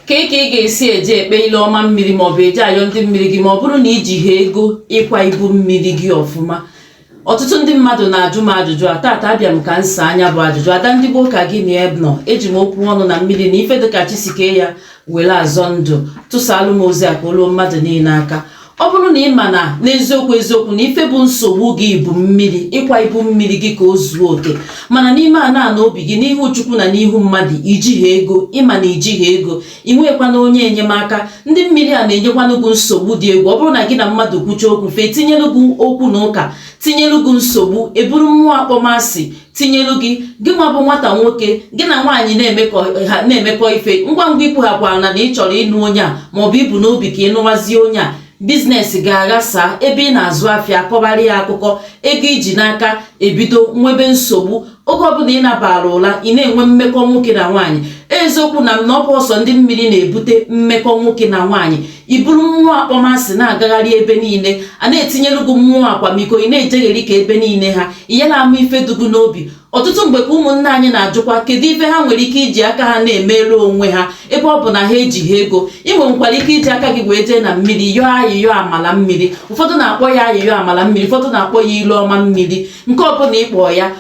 Kee ka ị ga-esi eje ekpe ile ọma mmiri maọbụ eje ayọ ndị mmiri gị ma ọ bụrụ na i jighị ego ịkwa ibu mmiri gị ọfụma? Ọtụtụ ndị mmadụ na-ajụ m ajụjụ a. Taata abịa m ka m saa nya bụ ajụjụ. Ada ndị gboo ka gị na ya nọ. Eji m okwu ọnụ na mmiri na ife dịka chi si kee ya were azọ ndụ. Tụsaalụ m ozi a ka o luo mmadụ niile aka. Ọ bụrụ na ị ma na n'eziokwu eziokwu na ife bụ nsogbu gị bụ mmiri, ịkwa ibu mmiri gị ka o zuo oke, mana n'ime ana ana obi gị, n'ihu Chukwu na n'ihu mmadụ, ijighị ego, ị ma na ijighị ego, ị nwekwana onye enyemaka, ndị mmiri a na-enyekwanụ gị nsogbu dị egwu. Ọ bụrụ na gị na mmadụ kwucha okwu, fe etinyelu gị okwu na ụka, tinyelu gị nsogbu, eburu mmụọ akpọmasị tinyelu gị. Gị nwa bụ nwata nwoke, gị na nwaanyị na-emekọ ife, ngwa ngwa ikwughakwara na ị chọrọ ịnụ onye a maọbụ ibu n'obi ka ị nụwazie onye a, business ga-aghasa. Ebe ị na-azụ afịa, akọbara ya akụkọ. Ego iji n'aka ebido nwebe nsogbu. Oge ọbụla ị nabara ụla, ị na-enwe mmekọ nwoke na nwaanyị. Eziokwu na m na ọ bụ ọsọ ndị mmiri na-ebute mmekọ nwoke na nwaanyị. I buru mmụọ akpọmasị na-agagharị ebe niile, a na-etinyelu gị mmụọ akwamiko, ị na-ejegheri ka ebe niile ha ihe na-ama ife dugu n'obi. Ọtụtụ mgbe ka ụmụnne anyị na-ajụkwa kedu ife ha nwere ike iji aka ha na-emere onwe ha ebe ọ bụ na ha ejighị ego. Ị nwekwara ike iji aka gị wee jee na mmiri yọọ ayịyọ amala mmiri. Ụfọdụ na-akpọ ya ayịyọ amala mmiri, ụfọdụ na-akpọ ya ilu ọma mmiri. Nke ọbụla ịkpọ ya,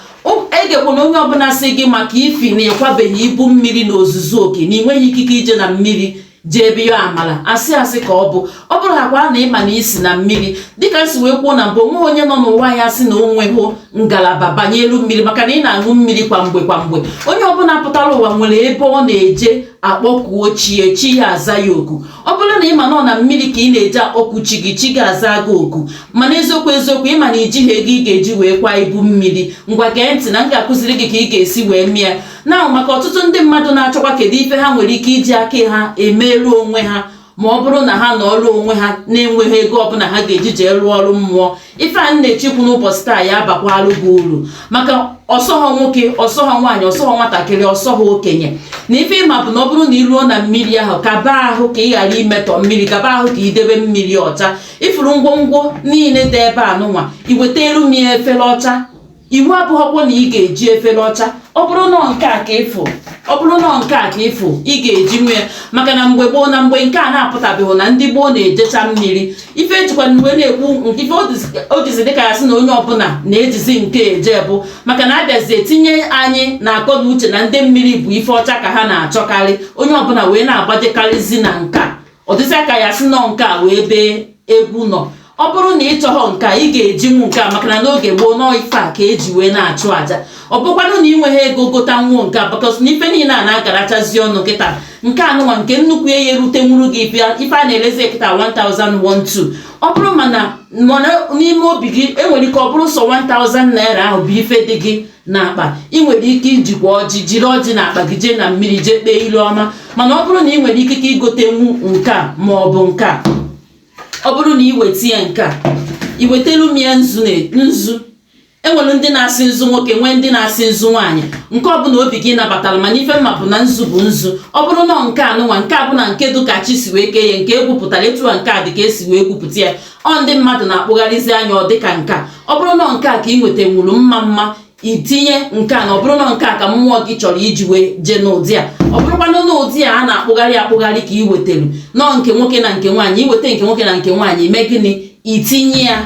egekwana onye ọbụla sị gị maka ifi na ịkwabeghị ibu mmiri na ozuzu oke, na ị nweghị ikike ije na mmiri jee ebe yọọ amala. Asị asị ka ọ bụ. Ọ bụrụ hakwa na ịma na isi na mmiri, dịka m si wee kwuo na mbụ, onweghị onye nọ n'ụwa ya sị na o nweghị ngalaba banye elu mmiri, maka na ị na-aṅụ mmiri kwa mgbe kwa mgbe. Onye ọbụla pụtara ụwa nwere ebe ọ na-eje akpọkuo chi, chi ya aza ya oku. Ọ bụrụ na ị ma nọ na mmiri ka ị na-eje akpọku chi gị, chi gị aza gị oku. Mana eziokwu eziokwu, ịma na ijighị ego ị ga-eji wee kwa ibu mmiri, ngwa gee ntị na m ga-akụziri gị ka ị ga-esi wee mịa na maka ọtụtụ ndị mmadụ na-achọkwa kedu ife ha nwere ike iji aka ha emerụ onwe ha ma ọ bụrụ na ha nọọrụ onwe ha na-enweghị ego ọbụla ha ga-eji jee rụọ ọrụ mmụọ. Ife a na-echekwu n'ụbọchị taa ya abakwalụ gị uru, maka ọsọghọ nwoke, ọsọghọ nwaanyị, ọsọghọ nwatakịrị, ọsọghọ okenye. Na ife ịma bụ na ọ bụrụ na ị ruo na mmiri ahụ, kaba ahụ ka ị ghara imetọ mmiri, kaba ahụ ka idebe mmiri ọcha. Ifuru ngwongwo niile dị ebe a nụnwa, iweta elu m ya efere ọcha. Iwu abụghọkwa na ị ga-eji efere ọcha. Ọ bụrụ na nke a ka ịfụ, ọ bụrụ na nke a ka ịfụ, ị ga-eji nwe ya, maka na mgbe gboo, na mgbe nke a na-apụtabeghị, na ndị gboo na-ejecha mmiri. Ife ejikwa uwe na-ekwu nke ife o jizi dịka ya sị na onye ọbụla na-ejizi nke eje bụ maka na abịazi etinye anyị na akọ na uche na ndị mmiri bụ ife ọcha ka ha na-achọkarị. Onye ọbụla wee na-agbajekarịzi na nke a, ọ dịzị ka ya sị nọ nke a wee bee egwu nọ. Ọ bụrụ na ị chọghọ nke a, ị ga-ejinwu nke a, maka na n'oge gboo nọọ ife a ka eji wee na-achụ àjà. Ọ bụkwanụ na ị nweghị ego gota nwuo nke a, because na ife niile a na-agarachazi ọnụ kịta. Nke a nụnwa nke nnukwu ya erutenwuru gị ife a na-elezi kịta 1012. Ọ bụrụ mana n'ime obi gị enwere ike ọ bụrụ sọ 1000 naira ahụ bụ ife dị gị n'akpa, ị nwere ike ijikwa ọjị, jiri ọjị n'akpa gị jee na mmiri jee kpee ilu ọma. Mana ọ bụrụ na ị nwere ikike igotenwu nke a ma ọ bụ nke a, ọ bụrụ na ị weta ya nke a, ị wetelu m ya nzu. Na nzu, enwere ndị na-asị nzu nwoke, nwee ndị na-asị nzu nwaanyị, nke ọbụla obi gị nabatara. Mana ife mma bụ na nzu bụ nzu. Ọ bụrụ na nke a nụnwa, nke a bụ na nke dụka chi si wee kee ya, nke egwupụtara etu a, nke a dị ka esi wee gwupụta ya, ọ ndị mmadụ na-akpụgharịzi anya, ọ dịka nke a. Ọ bụrụ na nke a ka ị nweta nwuru mma mma, itinye nke a. Na ọ bụrụ na nke a ka mmụọ gị chọrọ iji wee jee n'ụdị a, ọ bụrụkwanụ n'ụdị a a na-akpụgharị akpụgharị ka ị wetara nọọ nke nwoke na nke nwaanyị, iweta nke nwoke na nke nwaanyị, ime gịnị? Itinye ya.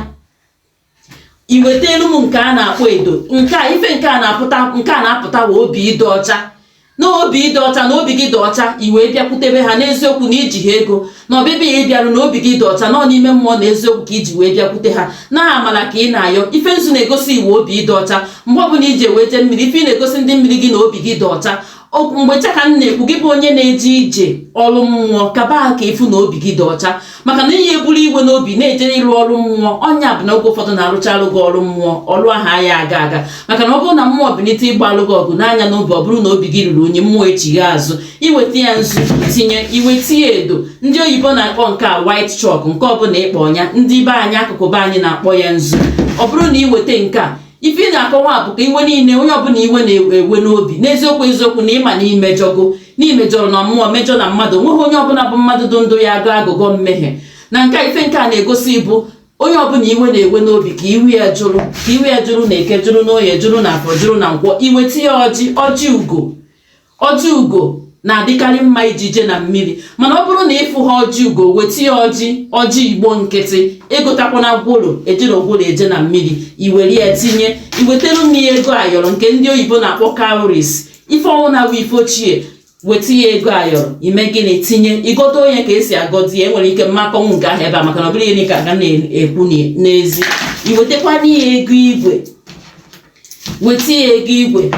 Iwetelu m nke a na-akpọ edo. Nke a, ife nke a na-apụta, nke a na-apụta wee obi ịdị ọcha, na obi ịdị ọcha, na obi gị dị ọcha, i wee bịakwutebe ha n'eziokwu na iji ha ego na ọbịbịa ya ịbịarụ na obi gị dị ọcha nọ n'ime mmụọ na eziokwu ka iji wee bịakwute ha, na amara ka ị na-ayọ. Ife nzu na-egosi iwu obi ịdị ọcha. Mgbe ọbụla iji wee jee mmiri, ife ị na-egosi ndị mmiri gị na obi gị dị ọcha. Mgbe chaka m na-ekwu, gị bụ onye na-eje ije ọrụ mmụọ, kaba ka ịfụ na obi gị dị ọcha, maka na ihe eburu iwe n'obi na-eje ịrụ ọrụ mmụọ, ọnya bụ na oge ụfọdụ na-arụchalụ gị ọrụ mmụọ, ọrụ ahụ aya aga aga, maka na ọ bụrụ na mmụọ bilite ịgbalụ gị ọgụ n'anya n'obi, ọ bụrụ na obi gị ruru unyi, mmụọ echigha azụ. Iweta ya nzu tinye, iweta ya edo. Ndị oyibo na-akpọ nke a white chalk. Nke ọbụla ịkpọ ọnya, ndị be anyị, akụkụ be anyị na-akpọ ya nzu. Ọ bụrụ na iweta nke a, ife ị na-akọwa bụ ka iwe niile onye ọbụla iwe na-ewe n'obi, n'eziokwu eziokwu, na ịma na imejọgo, na imejọrọ na mmụọ, mejọ na mmadụ, onweghị onye ọbụla bụ mmadụ dị ndụ ya agụ agụgọ mmehie. Na nke a, ife nke a na-egosi bụ onye ọbụla iwe na-ewe n'obi, ka iwe ya jụrụ, ka iwe ya jụrụ na Eke, jụrụ na Oye, jụrụ na Afọ, jụrụ na Nkwọ. Iweta ya ọjị, ọjị ugo, ọjị ugo. Na-adịkarị mma iji je na mmiri. Mana ọ bụrụ na ịfụ ha ọjị ugo, weta ya ọjị, ọjị Igbo nkịtị. Egotakwana gworo, ejiri gworo eje na mmiri. Iwere ya tinye, iwetara m ya ego ayọrọ nke ndị oyibo na-akpọ cowries. Ife ọnwụ na-awụ ife ochie, weta ya ego ayọrọ. Ime gịnị? Tinye. Igodo onye ka esi agọdi ya. Enwere ike mmakọnwụ nke ahụ ebe a, maka na ọ bụrụ ihe ka aga na-ekwu n'ezi. Iwetakwana ya ego igwe, weta ya ego igwe.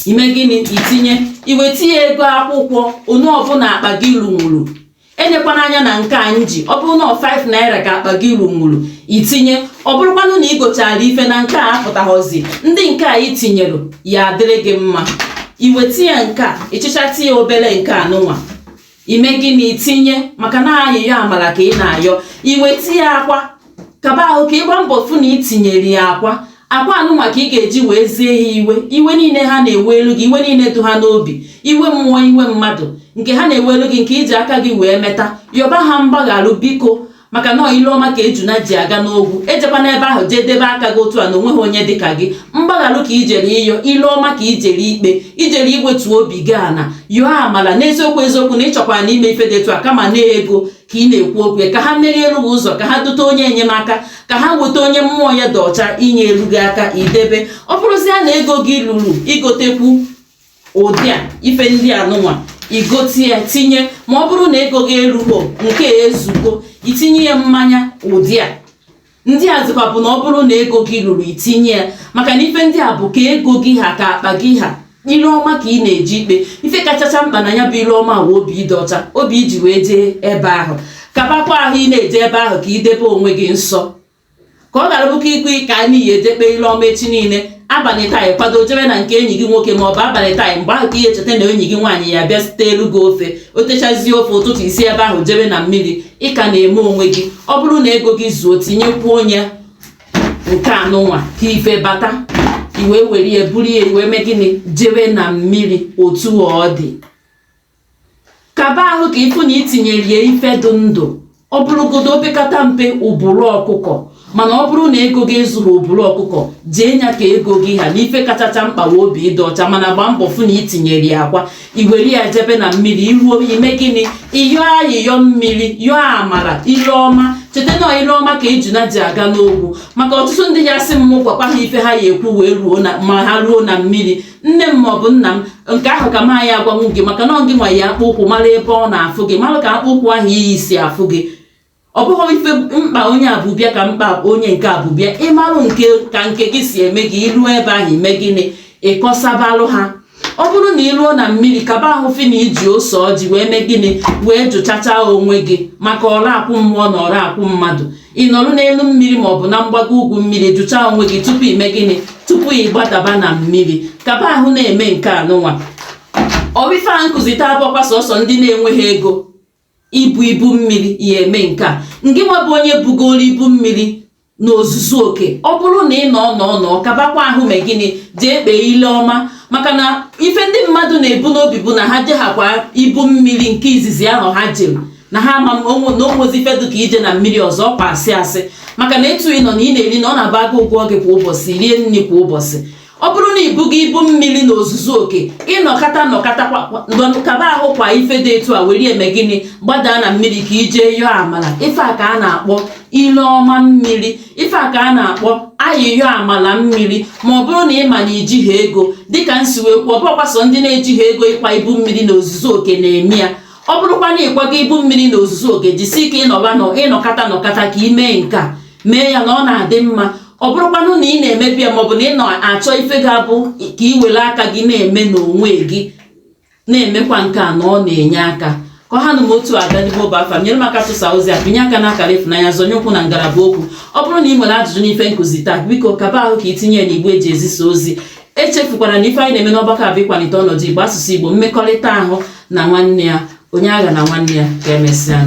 Ime gịnị? Itinye. Iweta ya ego akwụkwọ onye ọbụla akpa gị runwuru. Enyekwana anya na nke a nji. Ọ bụrụ na 5 naira ka akpa gị runwuru, itinye. Ọ bụrụkwanụ na ị gochara ife na nke a apụtaghọzi, ndị nke a itinyere ya adịrị gị mma. Iweta ya nke a, ịchịchata ya obere nke anụnwa. Ime gịnị? Itinye, maka na ayịyọ amara ka ị na-ayọ. Iweta ya akwa. Kaba ahụ ka ịgba mbọ fụ na itinyere ya akwa. Akwa anụnwa ka ị ga-eji wee zie ha iwe, iwe niile ha na-ewe elu gị, iwe niile dị ha n'obi, iwe mmụọ, iwe mmadụ nke ha na-ewe elu gị, nke iji aka gị wee meta. Yọba ha mgbagharụ, biko, maka na ile ọma ka ejuna ji aga n'ogwu. Ejekwa n'ebe ahụ jee debe aka gị otu a na onweghị onye dịka gị. Mgbagharụ ka ijere ịyọ, ile ọma ka ijere ikpe, ijere iwetu obi gị ana yọọ amala. N'eziokwu eziokwu, na ịchọkwara n'ime ife dị etu a, kama na ego ka ị na-ekwu okwu, ka ha merie elu gị ụzọ, ka ha dote onye enyemaka, ka ha weta onye mmụọ ya dị ọcha inye elu gị aka. Idebe. Ọ bụrụzie na ego gị ruru igotekwu ụdị a ife ndị a nụnwa, igote ya tinye. Ma ọ bụrụ na ego gị erugo nke ezugo, itinye ya mmanya ụdị a ndị a zikwa bụ na ọ bụrụ na ego gị ruru, itinye ya, maka na ife ndị a bụ ka ego gị ha, ka akpa gị ha. Ile ọma ka ị na-eji ikpe. Ife kachacha mkpa na ya bụ ile ọma wee obi ịdị ọcha, obi iji wee jee ebe ahụ. Kabakwa ahụ ị na-eje ebe ahụ ka idebe onwe gị nsọ, ka ọ gara bụka ikwe ka n'iyi ejekpe ile ọma echi niile. Abalị taa ịkwado jebe na nke enyi gị nwoke, ma ọ bụ abalị taa mgbe ahụ ka ihe echeta na enyi gị nwaanyị ya bịa site elu gị ofe, o techazie ofe ụtụtụ, isi ebe ahụ jebe na mmiri. Ị ka na-eme onwe gị. Ọ bụrụ na ego gị zuo, tinyekwuo onye nke anụnwa ka ife bata, i wee were ya buru ya, wee mee gịnị? Jebe na mmiri. Otu ọ dị, kaba ahụ ka ịfụ na itinyere ya ife dị ndụ, ọ bụrụgodo opekata mpe ụbụrụ ọkụkọ. Mana ọ bụrụ na ego gị ezughị ụbụrụ ọkụkọ, jee nya ka ego gị ha. N'ife kachacha mkpa wee obi ịdị ọcha. Mana gbaa mbọ fụ na itinyere ya akwa, iwere ya jebe na mmiri. Iruo, ime gịnị? Ịyọọ ayịyọ mmiri, yọọ amara, ile ọma. Cheta na ile ọma ka ejuna ji aga n'ogwu. Maka ọtụtụ ndị ya sị m gwakwa ha ife ha ya ekwu wee ruo na ma ha ruo na mmiri, nne m maọbụ nna m, nke ahụ ka m anyị agwanwu gị, maka na ọ gị nwa ya akpụ ụkwụ mara ebe ọ na-afụ gị, mara ka akpụ ụkwụ ahụ iyi si afụ gị. Ọ bụghị ife mkpa onye abụbịa ka mkpa onye nke abụbịa. Ịmarụ nke ka nke gị si eme gị. Iruo ebe ahụ, ime gịnị? Ịkọsabalụ ha. Ọ bụrụ na iruo na mmiri, kaba ahụ fi na iji ose ọjị wee mee gịnị? Wee jụchacha onwe gị maka ọra akwụ mmụọ na ọra akwụ mmadụ. Ị nọrọ n'elu mmiri maọbụ na mgbago ugwu mmiri, jụchaa onwe gị tupu ime gịnị? Tupu ị gbadaba na mmiri. Kaba ahụ na-eme nke anụnwa. Ọwife a nkụzite abụọkwa sọsọ ndị na-enweghị ego ibu ibu mmiri ya eme nke a. Ngị nwa bụ onye bugoro ibu mmiri n'ozuzu oke, ọ bụrụ na ị nọ nọ nọ, kabakwa ahụ mee gịnị? Jee kpee ile ọma. Maka na ife ndị mmadụ na-ebu n'obi bụ na ha jeghakwa ibu mmiri nke izizi ahụ ha jere, na ha ama na onwezi ife dị ka ije na mmiri ọzọ. Ọkwa asị asị, maka na etu ị nọ na ị na-eri na ọ na-aba agụ ụgwọ gị kwa ụbọchị, rie nri kwa ụbọchị. Ọ bụrụ na ibugo ibu mmiri n'ozuzu oke, ịnọkata nọkata, kaba ahụ kwa ife dị etu a were eme gịnị? Gbadaa na mmiri ka ijee yọọ amala. Ife a ka a na-akpọ ile ọma mmiri, ife a ka a na-akpọ ayịyọ amala mmiri. Ma ọ bụrụ na ị ma na ijighị ego, dịka nsi wee kwuo, ọ bụrụkwa sọ ndị na-ejighị ego ịkwa ibu mmiri n'ozuzu oke na-eme ya. Ọ bụrụkwa na ịkwago ibu mmiri n'ozuzu oke, jisi ike ịnọba nọ ịnọkata nọkata ka ị mee nke a, mee ya na ọ na-adị mma. Ọ bụrụkwanụ na ị na-emebi ya, maọbụ na ị na-achọ ife ga-abụ ka ị were aka gị na-eme n'onwe gị, na-emekwa nke a na ọ na-enye aka. Ka ọ ha nụ m otu ada n'igbo bụ afa m. Nyere m aka tụsa ozi a, binye aka n'akara ịfụnanya, zonye ụkwụ na ngalaba okwu. Ọ bụrụ na ị nwere ajụjụ n'ife nkụzi taa, biko kaba ahụ ka itinye ya n'igbe eji ezisa ozi. Echefukwara na ife anyị na-eme n'ọgbakọ a bụ ịkwalite ọnọdụ Igbo, asụsụ Igbo, mmekọrịta ahụ na nwanne ya, onye agha na nwanne ya. Ka emesịa.